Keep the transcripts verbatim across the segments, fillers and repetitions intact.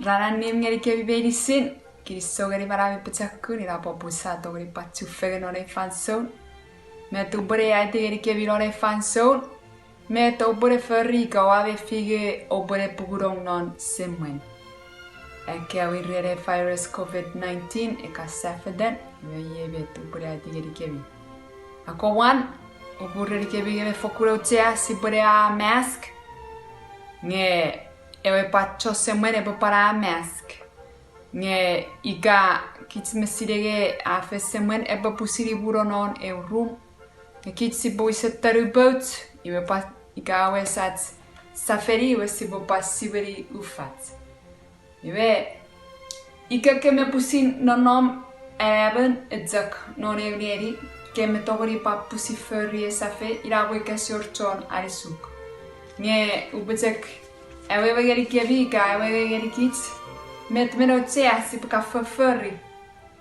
Ran annim ngenikemi meinisin, kinisou ngeni manau mi pochokun, ina popun sia tongeni pwan chufengen non ei fansoun. Met upwene aiti ngenikemi non ei fansoun? Met oupwene fori ika oua mefi nge oupwene pukunong non semwen? Ekkewe ren ei virus COVID nineteen e kan safetan, iwe iei met upwene aiti ngenikemi. Akkomwan, upwe erenikemi nge mi fokkun auchea sipwene a mask, nge ewe pwan chon semwen epwe pwan a mask. Nge ika kich mi sinei nge a fen semwen, epwe pwisin ipuno non eu rum. Nge kich sipwe wisen tonu pouch, iwe pwan ika wesach safeni, iwe sipwe pwan siwini ufach. Iwe, ika ke mi pwisin nonnom anaemon chok non eu neni, ke mi tongeni pwan pwisin fori ei safei, ina pwe ika ese wor chon anisuk. Nge upwe chok awewe ngenikemi ika awewe ngenikich, met mi auchea sipwe kan fofori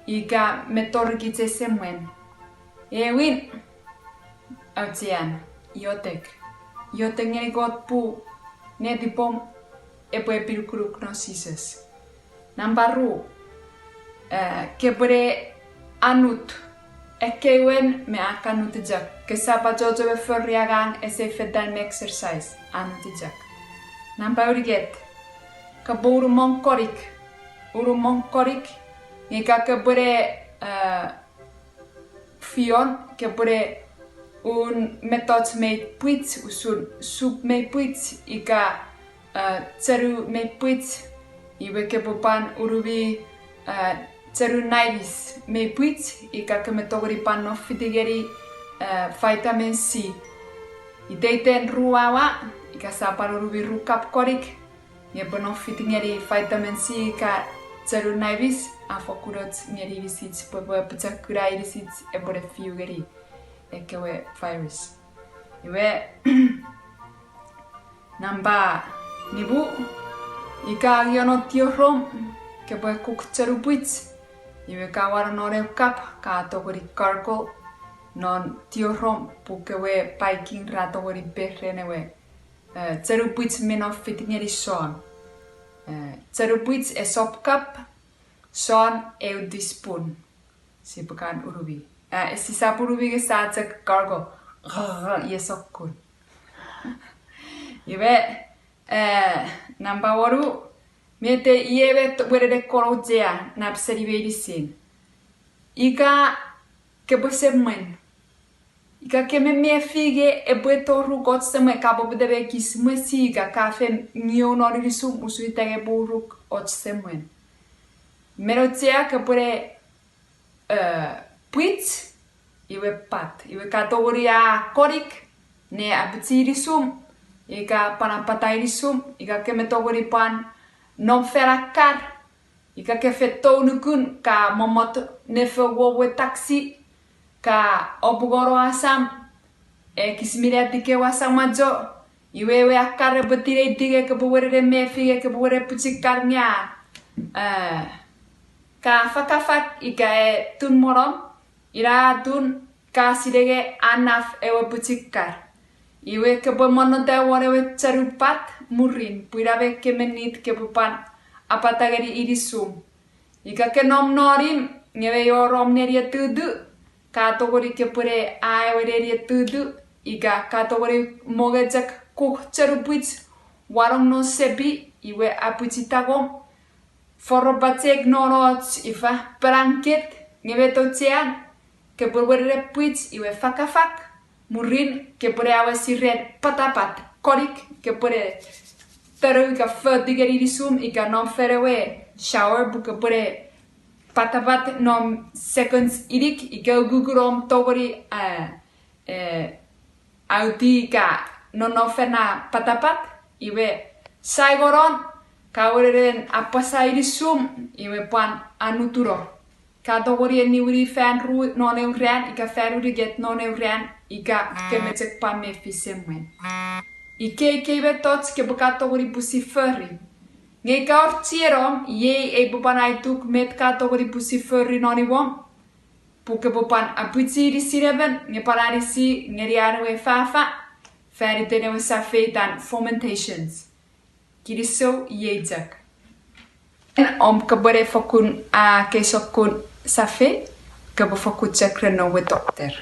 ika mi torikich ei semwen? Ewin, auchean, iotek. Iotek ngeni Kot pwe netipom epwe epinukunuk non Jises. Nampa ru, eh, kepwene anut. Ekkewe mi a kan anut chok. Kesap achocho me fori angang ese fetan me exercise, anut chok. Nampa unungat, kopwe unumong konik. Unumong konik, nge ika kepwene, eh, fion, kepwene un mettoch mei pwich, usun sup mei pwich, ika, eh, chonu mei pwich, iwe kepwe pwan unumi, eh, chonu nainis mei pwich, ika ke mi tongeni pwan nom fiti ngeni, eh, vitamin C. Iteiten ru awa, ika sia pwan unumi ru kap konik, nge epwe nom fiti ngeni vitamin C ika chonu nainis, a fokkun och ngeni inisich pwe epwe pochokuna inisich epwene fiu ngeni ekkewe virus. Iwe, nampa nimu, ika a ngiono tiorom, kepwe kuk chonu pwich, iwe ka wano non eu kap, ka tongeni gargle non tiorom pwe kewe Viking ra tongeni per ren ewe, eh, chonu pwich mi nom fiti ngeni son. Eh, chonu pwich esop kap, son eu teaspoon. Sipwe kan unumi. Eh, sisap unumi nge sia chok gargle. Iei sokkun. Iwe, eh, nampa wonu, met iei met upwene kon auchea nap seni meinisin. Ika kepwe semwen. Ika ke memefi nge epwe toruk och semwen, ka poputa me ekis mwesi ika ka fen ngiou non inisum usun ita nge epwe uruk och semwen. Mi auchea kepwene, eh, pwich, iwe pat. Iwe ka tongeni a konik ne apichi inisum, ika pwan apata inisum, ika ke mi tongeni pwan nom fan akkar, ika ke fen tou nukun ka mommot nefo won ewe taksi, ka opungono asam, ekis miniti kewe asam macho, iwe ewe akkar epwe tineiti nge kopwe wene mefi nge kopwe wene pwichikar nge a, eh, ka fakafak ika e tun monom, ina atun ka sinei nge a naf ewe pwichikar. Iwe kopwe monnota won ewe chonu pat mwirin, pwe ina me ke miniti kopwe pwan apata ngeni inisum. Ika ke nom nonim, nge mei wor om neni etutu, ka tongeni kepwene a ewe neni etutu, ika ka tongeni mongo chok kuk chonu pwich, wanong non sepi, iwe apwichi tangom, foro pachek non och ifa blanket, nge met auchean, kepwe wene pwich iwe fakafak, mwirin kepwene awesi ren patapat, konik, kepwene tonu ika foti ngeni inisum ika nom fan ewe shower pwe kepwene patapat non seconds inik ika ukukun om tongeni, eh, eh, auti ika nonnom fan na patapat, iwe saingonon, ka wenenen apasa inisum, iwe pwan anutuno. Ka tongeni eniwini fan ru non eu ran, ika fan unungat non eu ran, ika ke mi chok pwan mefi semwen. Ikei, ikei mettoch kopwe ka tongeni pwisin fori. Nge ika wor chienom, iei ei pwe pwan aituk met ka tongeni pwisin fori non imwom, pwe kopwe pwan apwichi inisin emon nge pwan anisi ngeni an ewe fafa, fan iten ewe safei itan fomentations. Kinisou, iei chok. Om kopwene fokkun a kei sokkun safei, kopwe fokkun chok ren noum we tokter.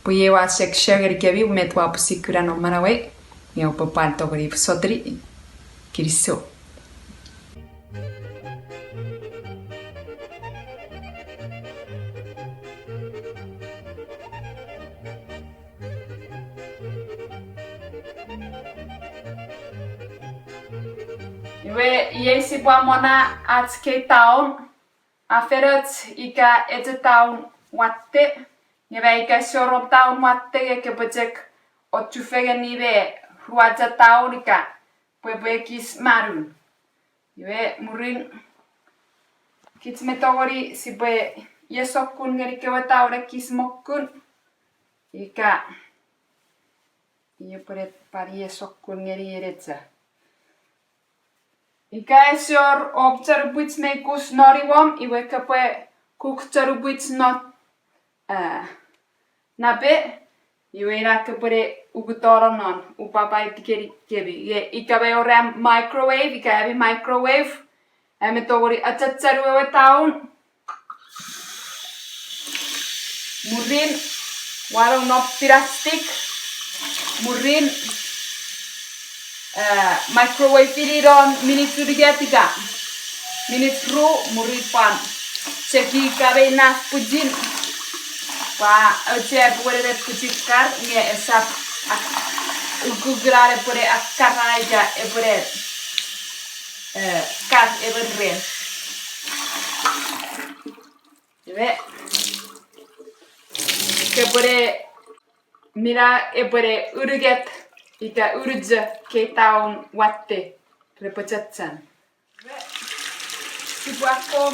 Pwe iei ua chok share ngenikemi met ua pwisin kuna non manauei, nge oupwe pwan tongeni sotuni. Kinisou. Iwe iei sipwe amona ach kei taun, a fenoch ika echo taun watte, nge ma ika ese wor om taun watte nge kopwe chok ochufengeni me ruacha taun ika pwe epwe ekis manun. Iwe mwirin kich me tongeni sipwe ie sokkun ngeni kewe taun ekis mokun, ika ie pwe pwan ie sokkun ngeni enecha. Ika ese wor om chanupwich me ikus non imwom, iwe kopwe kuk chanupwich non, eh, nape, iwe ina kopwene ukutono non, upwe pwan aiti ngenikemi. Nge ika mei wor am microwave, ika ami microwave, ami tongeni achachanu ewe taun. Mwirin, wanong non plastic. Mwirin, eh, microwave-ini non minit unungat ika minit ru, mwirin pwan cheki ika mei naf pwisin. Pwe auchea epwe ne pwisin kar, nge esap ak-, ukukun an epwe ne akkara ika epwe ne, eh, kar emon ren. Iwe, kopwene mina epwene unungat ika unucho kei taun watte repwe chachan. Iwe, sipwe akkom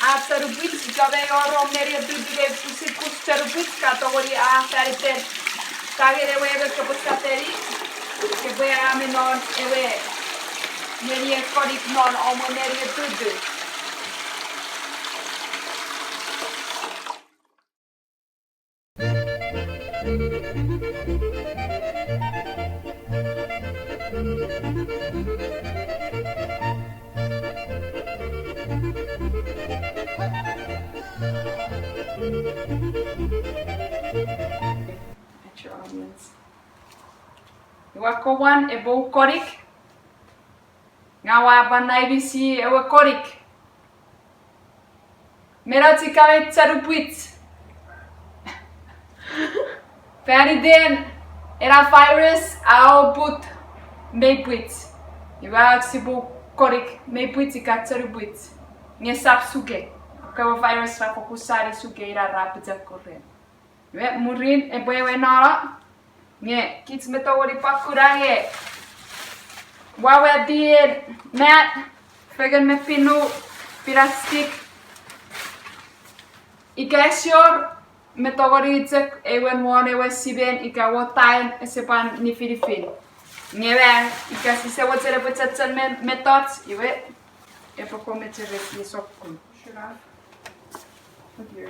a chanupwich, ika mei wor om nenien tutu mei pwisin kus chanupwich, ka tongeni a faniten tangen ewe emon kopwe safeni, kopwe a me non ewe nenien konik non om we nenien tutu. Iwe akkom epwe u konik. Ngang ua pwan aimisi ewe konik. Menoch ika mei chanupwich. Faniten ena virus a oput mei pwich. Iwe ach sipwe konik mei pwich ika chanupwich. Nge esap suke. Ekkewe virus ra fokkun sani suke ina ra pochokun ren. Iwe mwirin epwe ewe nono. Nge kich me tongeni pwan kuna nge wawetien mat, fengen me pinu, plastic. Ika ese wor, me tongeni chok ewe won ewe simen ika won taen ese pwan nifinifin. Nge ma ika sise mochen epwe chachan me, mettoch, iwe epwe kon mecheres ne sokkun. Put your,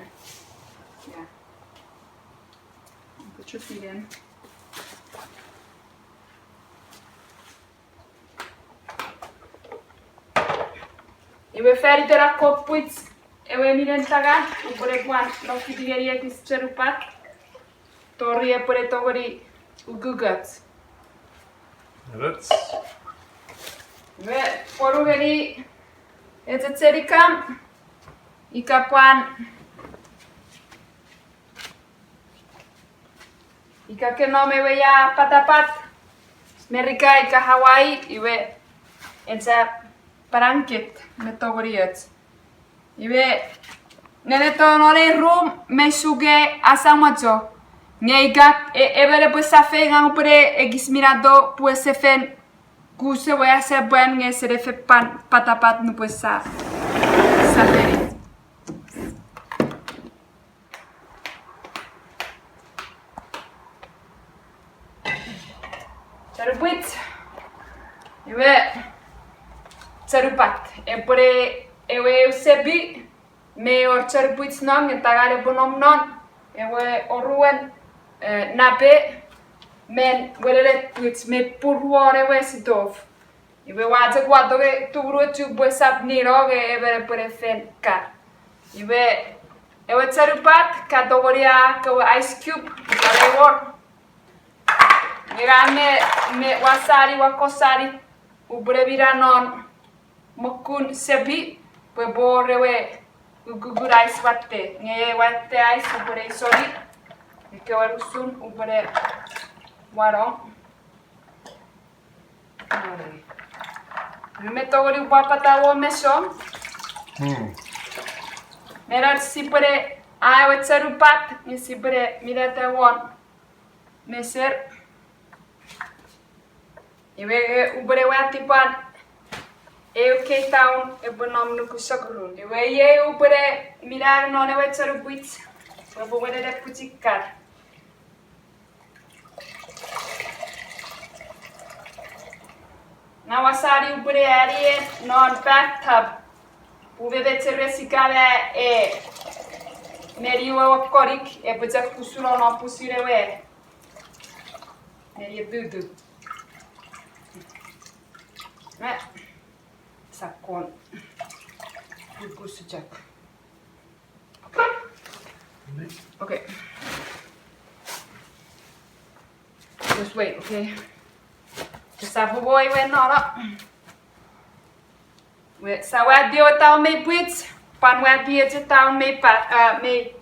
yeah. Put your feet in. Iwe faniten a kopwich ewe minen tangan, upwene pwan nokiti ngeni ekis chenupat, tori epwene tongeni ukukoch. Iwe pwonu ngeni eche chenikam, ika pwan ika ke nom ewe ia patapat, Merika ika Hawaii, iwe echa blanket me tongeni och. Iwe neneto non ei room me suke asamwacho. Nge ika e-, emon epwe safei ngang upwene ekis minato pwe ese fen kus ewe asepwan nge ese ne fen patapat nupwen sa, safei. Chanupwich. Iwe, chanupat. Epwene ewe eu sepi, me wor chanupwich non, nge tangan epwe nom non, ewe oruen, eh, nape, men wenenet pwich me pur won ewe sitof. Iwe ua chok ua tongeni tumunuochu pwe sap nino nge emon epwene fen kar. Iwe ewe chonupat ka tongeni a kewe ice cube ika mei wor. Nge ngang me, me ua sani, ua kosani, upwene mina non mokun sepi, pwe pwe wor ewe ukukun ice watte. Nge watte ice upwene isoni, ekkewe usun upwene wanong. Nge me tongeni pwapwata won mesom. Me non sipwene, a ewe chonupat, nge sipwene minata won meser. Iwe, e, upwene wati pwan eu kei taun epwe nom nuku sokurun. Iwe iei upwene mina non ewe chonupwich, pwe epwe wenene pwichikar. Ngang ua sani upwene ani non bathtub. Pwe me mecheres ika ma e meni ewe konik, epwe chok kusuno non pusin ewe meni etutu. Me, sakon. Kukusu chok. Okay. Just wait, okay? Just have a boy when not up. Wait, sa wati ewe taun mei pwich, pwan wati eche taun mei pa, uh, mei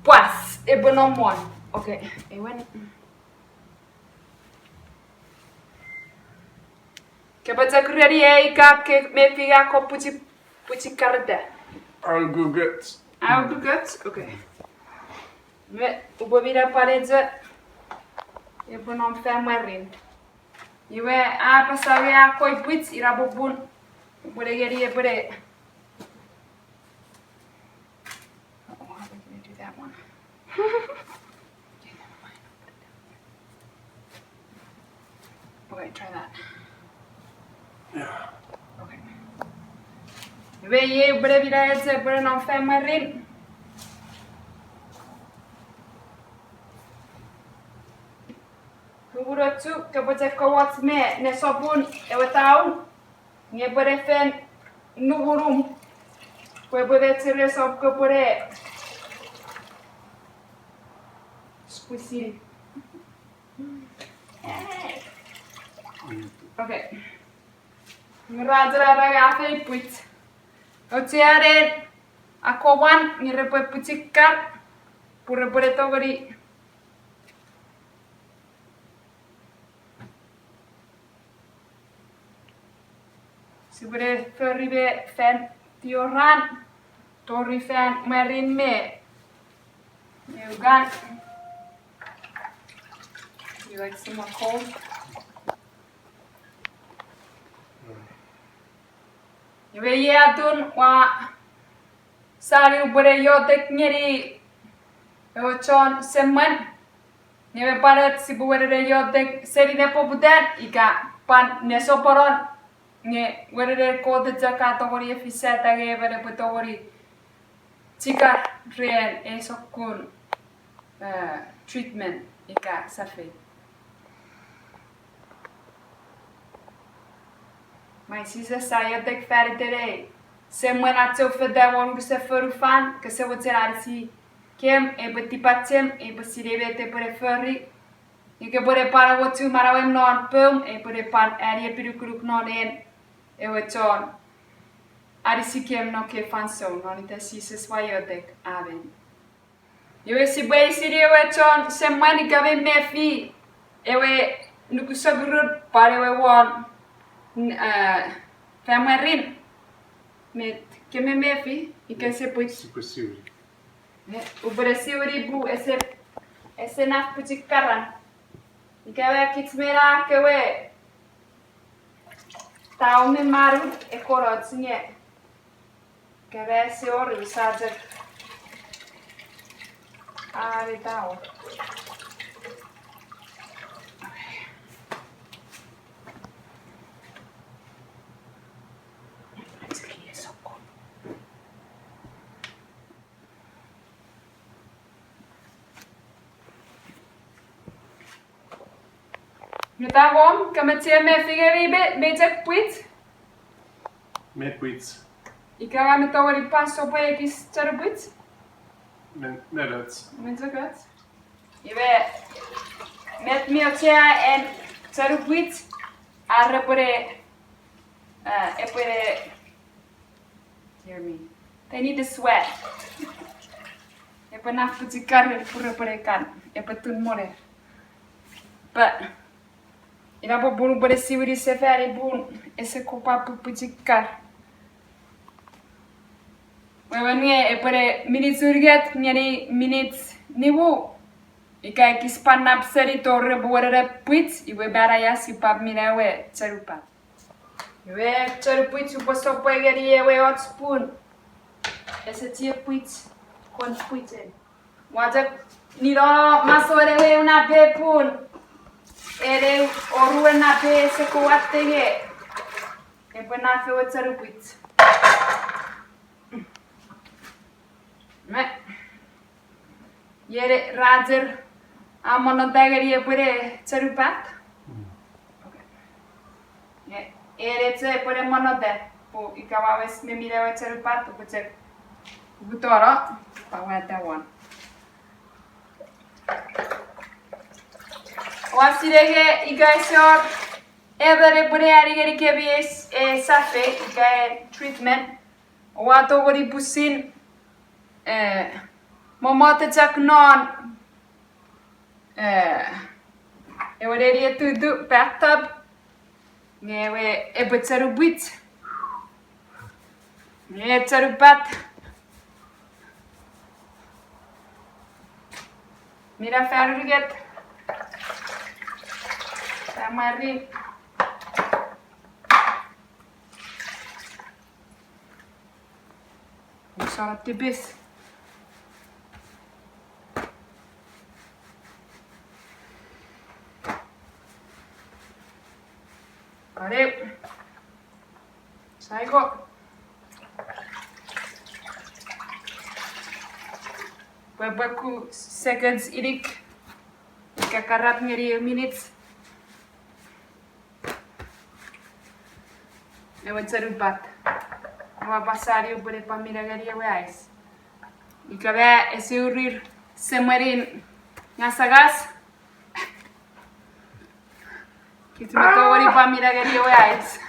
pwas, epwe nom won. Okay, ewen. Kepwe chok ready ei ka ke mefi a ko pwichi, pwichikareta. I'll go get. I'll go get? Okay. Me, upwe mina pwan eche, epwe nom fan mwarin. Iwe, a apasa nge a koi pwich, ina popun, upwene ngeni epwene. Oh, how are we gonna do that one? Okay, never mind. I'll put it down there. Okay, try that. Yeah. Okay. Iwe iei upwene mina eche epwene nom fan mwarin. Kukunochu, kepwe chok kowoch me nesopun ewe taun. Nge pwene fen nukunuk. Pwe pwe mecheres om kopwene squishy. Okay. Nge ra chok angang a fei pwich. Ochean en akowan nge repwe pwichikar. Pwe repwene tongeni sipwene fori me fan tioran, tori fan mwarin me, me ukan. You like some more cold? Iwe iei atun ua sani upwene iotek ngeni ewe chon semwen. Nge me pwan och sipwe wenene iotek seni nepoputan ika pwan nesoponon. Nge wenene Kot chok a tongeni efisata nge emon epwe tongeni chikar ren ei sokkun, eh, treatment ika safei. Mai Jises, sia iotek fan iten ei semwen a chofona won unusen fonufan, kose mochen anisi kem, epwe tipachem, epwe sinei met epwene fori. Ika pwene pwan awochu manauem non poum, epwene pwan ani epinukunuk non en ewe chon anisikem non ekkei fansoun, non iten Jises ua iotek. Amen. Iwe sipwe eisini ewe chon semwen ika mi mefi ewe nukusokurun pwan ewe won, eh, fan mwarin. Met ke mi mefi ika sipwe, sipwe siwini. Eh, upwene siwini pun ese, ese naf pwichikaran. Ika ewe kich mena kewe taun me manu ekkoch nge. Keve ese wor, sia chok ani taun. Nge ta wom, ka mochen mefi ngeni me, me chok pwich? Me pwich. Ika ngang mi tongeni pwan sopwe ekis chonu pwich? Me, me och. Me chok och. Iwe, met mi auchea an chonu pwich, are epwene, eh, epwene, hear me. They need to sweat. Epwe naf pwichikar, epwe repwene kan, epwe tun moner. But, ina popun upwene siwini sefani pun ese kopwe pwichikar. Wewen nge epwene minich unungat ngeni minich nimu. Ika ekis pwan nap seni tori epwe wenene pwich, iwe manau a sipwe mina ewe chonu pat. Iwe chonu pwich upwe sopwe ngeni ewe och pun. Ese chie pwich, kon pwichen. Ua chok nino masouen ewe eu nape pun. Ene oruen nape ese kowatte nge epwe naf ewe chonu pwich. Me. Iei Roger a monnota ngeni epwene chonu pat. Nge ene chok epwene monnota, pun ika ua wes me mina ewe chonu pat, upwe chok, upwe toro, pwan wata won. Ua sinei nge ika ese wor emon epwene ani ngenikemi ei, eh, safei ika ei treatment, oua tongeni pusin, eh, mommot chok non, eh, ewe nenien tutu, bathtub, nge ewe epwe chonu pwich. Nge chonu pat. Mina fan unungat. Fan mwarin. Usona tipis. Are. Saiko. Pwe pweku seconds inik. Ika karap ngeni eu minute. Ewe chonu pat. Ua pwan sani upwene pwan mina ngeni ewe ice. Ika ma ese urir semwenin ngasangas. Kich me tongeni pwan mina ngeni ewe ice.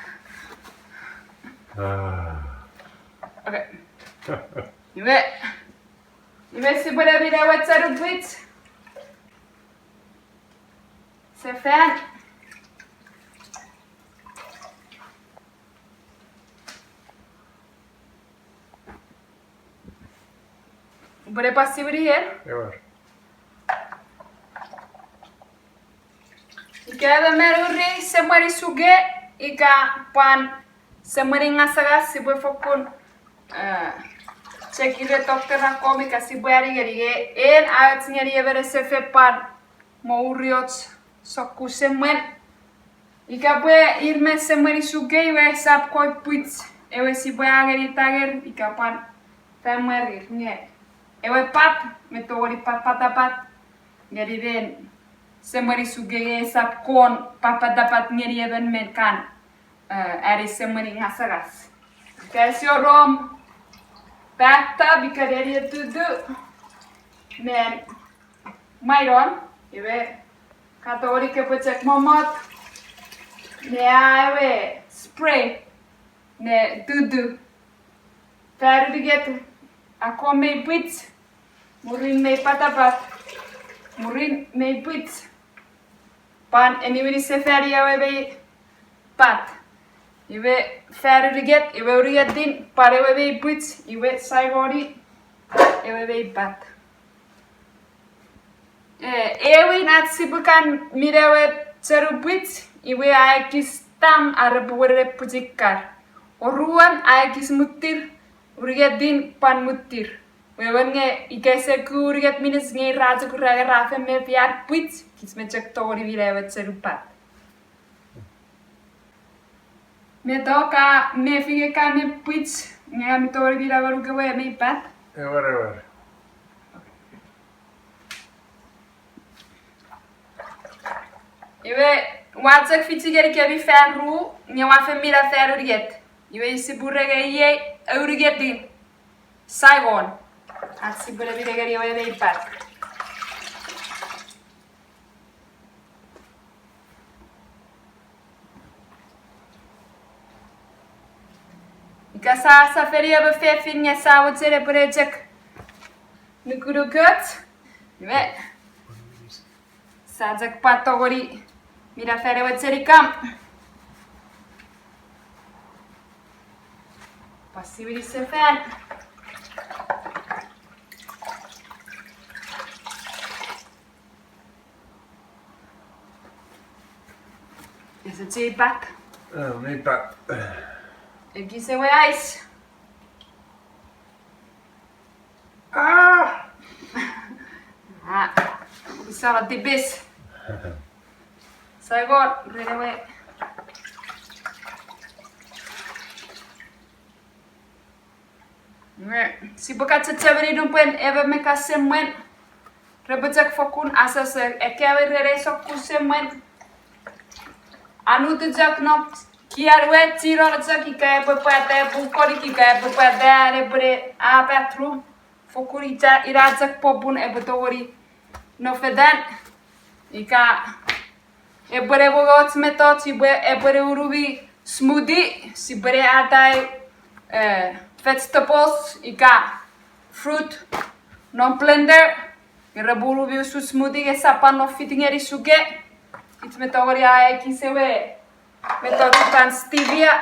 Okay. Iwe. Iwe sipwene mina ewe chonu pwich. Sefan. Upwene pwan siwini en? Ewer. Ika emon mi uri semwenin suke, ika pwan semwenin ngasangas, sipwe fokkun, eh, cheki ren doctor akkom ika sipwe ani ngeni, nge en a och ngeni emon ese fen pwan mo urioch sokkun semwen. Ika pwe ir mi semwenin suke iwe esap kon pwich ewe sipwe angeni tanger ika pwan fan mwarir nge ewe pat me tongeni papatapat ngeni ren semwenin suke nge esap kon papatapat ngeni emon mi kan, eh, ani semwenin ngasangas. Ika ese wor om bathtub ika nenien tutu me mainon, iwe ka tongeni kopwe chok mommot me a ewe spray me tutu. Fan unungat akkom mei pwich, mwirin mei patapat, mwirin mei pwich. Pwan eniwini sefani ewe mei pat. Iwe fan unungat, iwe unungatin pwan ewe mei pwich, iwe saimoni ewe mei pat. Eh, ewin ach sipwe kan mina ewe chonu pwich, iwe a ekis tam are pwe wenene pwichikar. Oruan a ekis muttir, unungatin pwan muttir. Wewen nge ika ese ku unungat minutes nge ra chok ura nge ra fen mefi ar pwich, kich mi chok tongeni mina ewe chonu pat. Met ka mefi nge ka mei pwich, nge ami tongeni mina ngonuk ewe mei pat? Ewer, ewer. Iwe, Ua chok fichi ngenikemi fan ru, nge ua fen mina fan unungat. Iwe sipwe renge iei, unungatin. Simon. Ach sipwe ne mina ngeni ewe mei pat. Ika sa safeni ewe fefin nge sa mochen epwe ne chok nukunukoch. Iwe. Sa chok pwan tongeni mina fan ewe chenikam. Pwan siwini sefan. Ese chei pat. Mei pat. Ekis ewe ais. Ah, isala tipis. Saimon, ren ewe. Sipwe kan chechemeni nupwen emon me ka semwen. Repwe chok fokkun asoso ekkewe ren ei sokkun semwen. Anutu chok non kian we, chinon chok ika epwe pwata pun konik ika epwe pwata an epwe ne a bathroom. Fokkun ita ina chok popun epwe tongeni nofetan. Ika epwe ne mongoch mettoch, ipwe epwe ne unumi smoothie, sipwe ne atai vegetables ika fruit non blender. Nge repwe unumi usun smoothie nge sap pwan no fit ngeni suke. Kich me tongeni a ekis ewe mettoch itan stevia,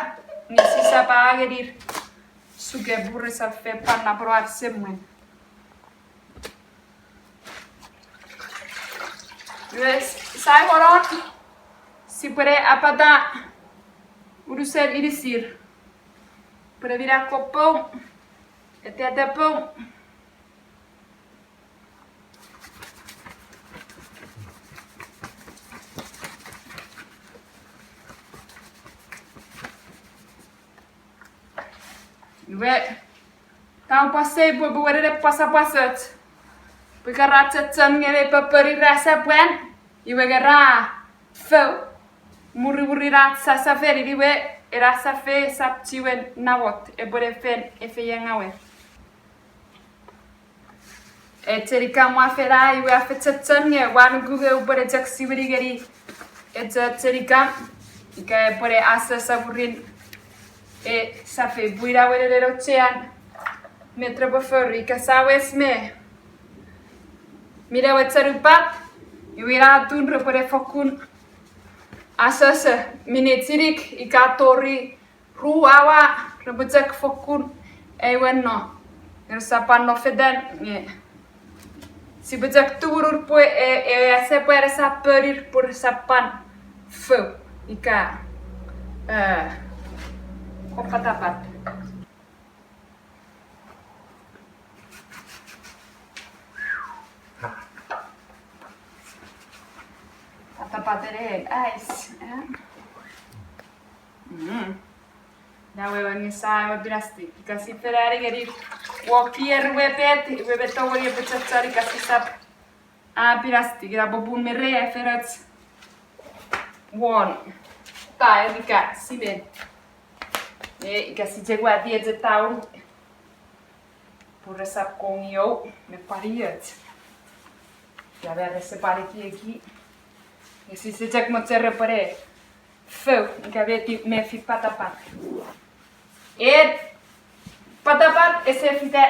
nge sisap a ngenir suke pun resap fen pwan napeno ar semwen. Iwe, Saimonon, sipwe ne apata unusen inisir. Pwe ne mina kopou, etete pou. Iwe, tau pwasei pwe pwe wenene pwasapwasoch. Pwe ka ra chechon nge mei popori ra sapwan, iwe nge ra fou. Murimuri ra sasafeni, iwe ena safei sap chiwen namot, epwe ne fen efeiengawer. E chenikam ua fena, iwe a fen chechon nge ua nuku nge upwene chok siwini ngeni echo chenikam, ika epwene asoso mwirin e safei pwe ina wenenen auchean met repwe fori ika sa wes me. Mine ewe chonupat, iwe ina atun repwene fokkun asoso minich inik ika tori ru awa, repwe chok fokkun eiwenno. Resap pwan nofetan nge sipwe chok tumunur pwe e, e, ese pwe resap ponir pwe resap pwan fou ika, e, kopatapat. Patapatene ais, e? Mm. Na wewe nge sa ewe pinastik, ika si fen ani ngeni wokier we pet, iwe me tongeni epwe chechon ika sisap a pinastik, ina popun me re efenoch won taer ika simen. E, ika si chok wati eche taun. Pwe resap kong iou me pwan ioch. Ia me rese pwan ekieki. Nge sise chok mochen repwene fou ika meti mefi patapat. E, patapat ese fita,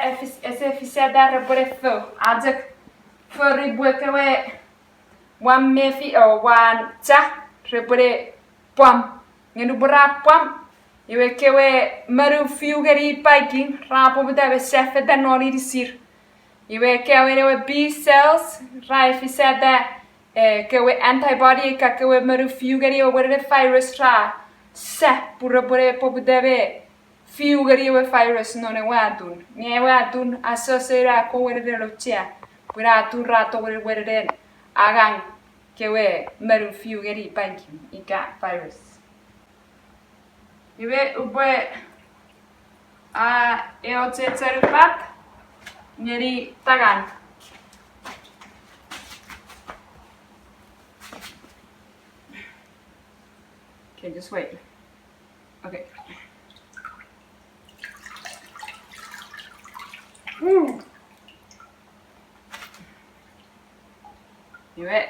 ese fisata repwene fou. A chok fori pwe kewe wan mefi o wan cha repwene pwam. Nge nupwen ra pwam, iwe kewe monu fiu ngeni paiking ra poputa me safeta non inisir. Iwe kewe ewe B cells ra efisata, e, kewe antibody ika kewe monu fiu ngeni ewe wenene virus ra sa pwe repwene poputa me fiu ngeni ewe virus non ewe atun. Nge ewe atun asoso ina ekkewe wenene auchea. Pwe ina atun ra tongeni wenenen angang kewe monu fiu ngeni paiking ika virus. Iwe upwe a eoch eche chonupat ngeni tangan. Okay, just wait. Okay. Mm. Iwe,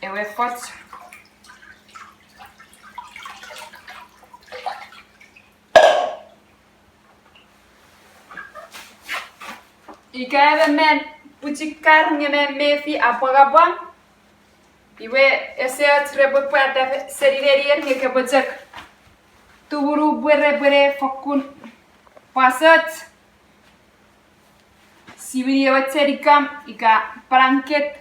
ewe foch. Ika emon mi pwichikar nge mi mefi apwangapwang, iwe ese och repwe pwata seni nenier nge kopwe chok tumunu pwe repwene fokkun pwasoch. Siwini ewe chenikam ika blanket.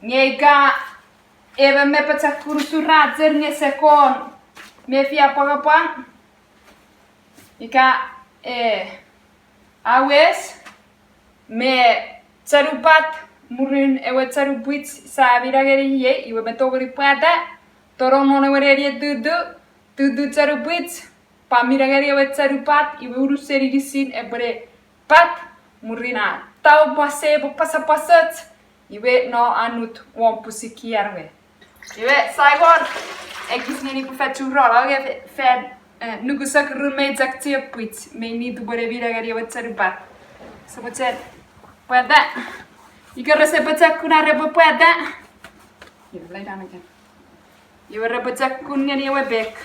Nge ika emon mi pochokun usun racher nge ese kon mefi apwangapwang, ika, eh, a wes me chanupat, mwirin ewe chanupwich sia mina ngeni iei, iwe mi tongeni pwata, tonong non ewe nenien tutu, tutu chanupwich, pwan mina ngeni ewe chanupat, iwe unusen inisin epwene pat, mwirin a tau pwasei epwe pwasapwasoch, iwe no annut won pusikian we. Iwe, sia wor, ekis ngeni pwe fan churono, nge fe-, fan, eh, nukusok ru mei chok chiepwich, mei nit pwe ne mina ngeni ewe chanupat. Sipwe chok pwata. Ika rese pochokun ar repwe pwata. Iwe, lay down again. Iwe repwe pochokun ngeni ewe pek.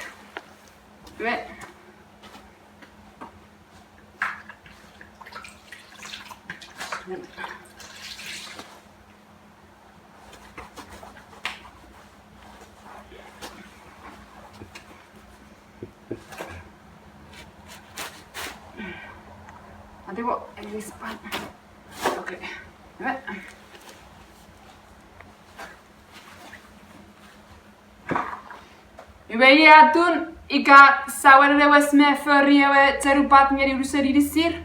Iwe. Atiwo, at least pan. Okay. Iwe iei atun ika sa wenene wes me fori ewe chanupat ngeni unusen inisir,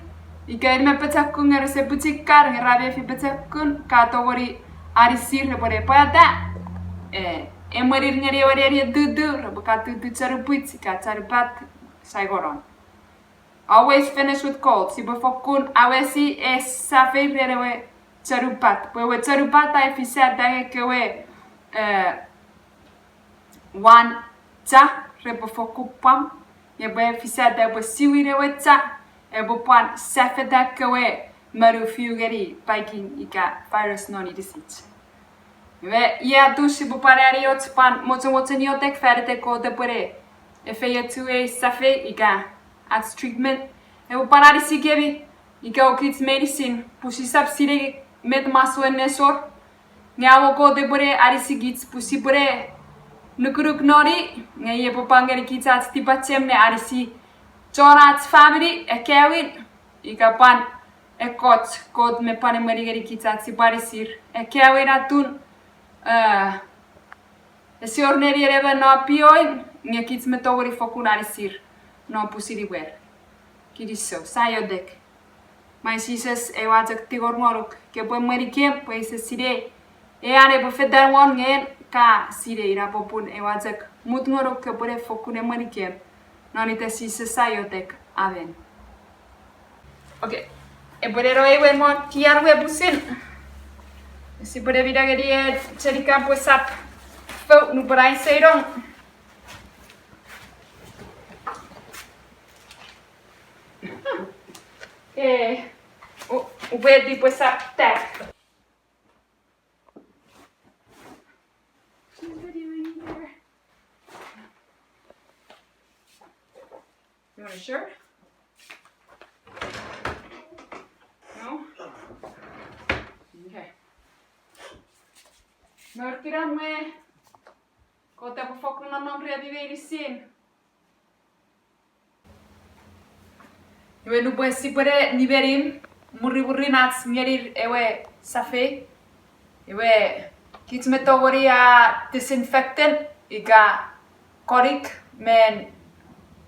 ika ir mi pochokun nge rese pwichikar nge ra mefi pochokun, ka tongeni anisir repwe ne pwata, eh, emwenir ngeni ewe nenien tutu, repwe ka tutu chanupwich ika chanupat, sia wor. Always finish with cold. Sipwe fokkun awesi ei safei ren ewe chanupat. Pwe ewe chanupat a efisata ekkewe, eh, wan cha repwe fokkun pwam. Epwe efisata epwe siwin ewe cha, epwe pwan safeta ekkewe manu fiu ngeni paiking ika virus non inisich. Iwe, iei atun sipwe pwan ani och pwan mochomochen iotek fan iten Kot epwene efeiochu ei safei ika ach treatment. Epwe pwan anisikemi ika kich meinisin pwe sisap sinei met masouen nesor. Nge amo Kot epwene anisikich pwe sipwene nukunuk non i, nge i epwe pwan ngenikich ach tipachem ne anisi chon ach famini, akkaewin, ika pwan ekkoch Kot mi pwan emweni ngenikich ach sipwe anisir. Akkaewin atun, eh, ese wor nenien emon non pioing, nge kich mi tongeni fokkun anisir non pwisin imwer. Kinisou, sia iotek. Mwan Jises, ewe a chok tingor ngonuk, kopwe emwenikem pwe ise sinei ei an epwe fetan won, nge en ka sinei. Ina popun ewe a chok mut ngonuk kopwene fokkun emwenikem. Non iten Jises sia iotek. Amen. Okay. Epwe neno ewe mwan kian we pusin. Sipwene mina ngeni ei chenikam pwe sap fou nupwen ai seinong. Eh, u-, upwe tipwe sap tap. She's videoing me there. You want a shirt? No? Okay. Nor kiran me, Kot epwe fokkun nonnom remi meinisin. Iwe nupwen sipwene nimenim, mwirimwirin ach ngenir ewe safei, iwe kich mi tongeni a disinfectant ika konik men,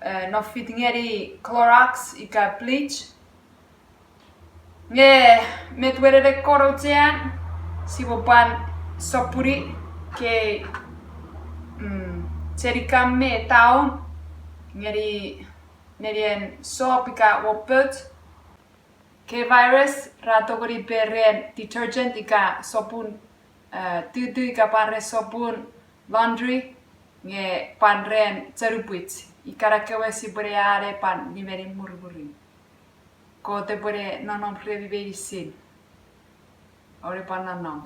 eh, nofit ngeni Clorox ika bleach. Nge met wenene kono chean, sipwe pwan sopuni kei, mm, chenikam me taun ngeni nenien soap ika wopot. Kei virus ra tongeni per ren detergent ika sopun, eh, tutu ika pwan ren sopun laundry. Nge pwan ren chonupwich, ika na kewe sipwene ane pwan nimenin mwirimwirin. Kot epwene nonnom remi meinisin. Oupwe pwan nonnom.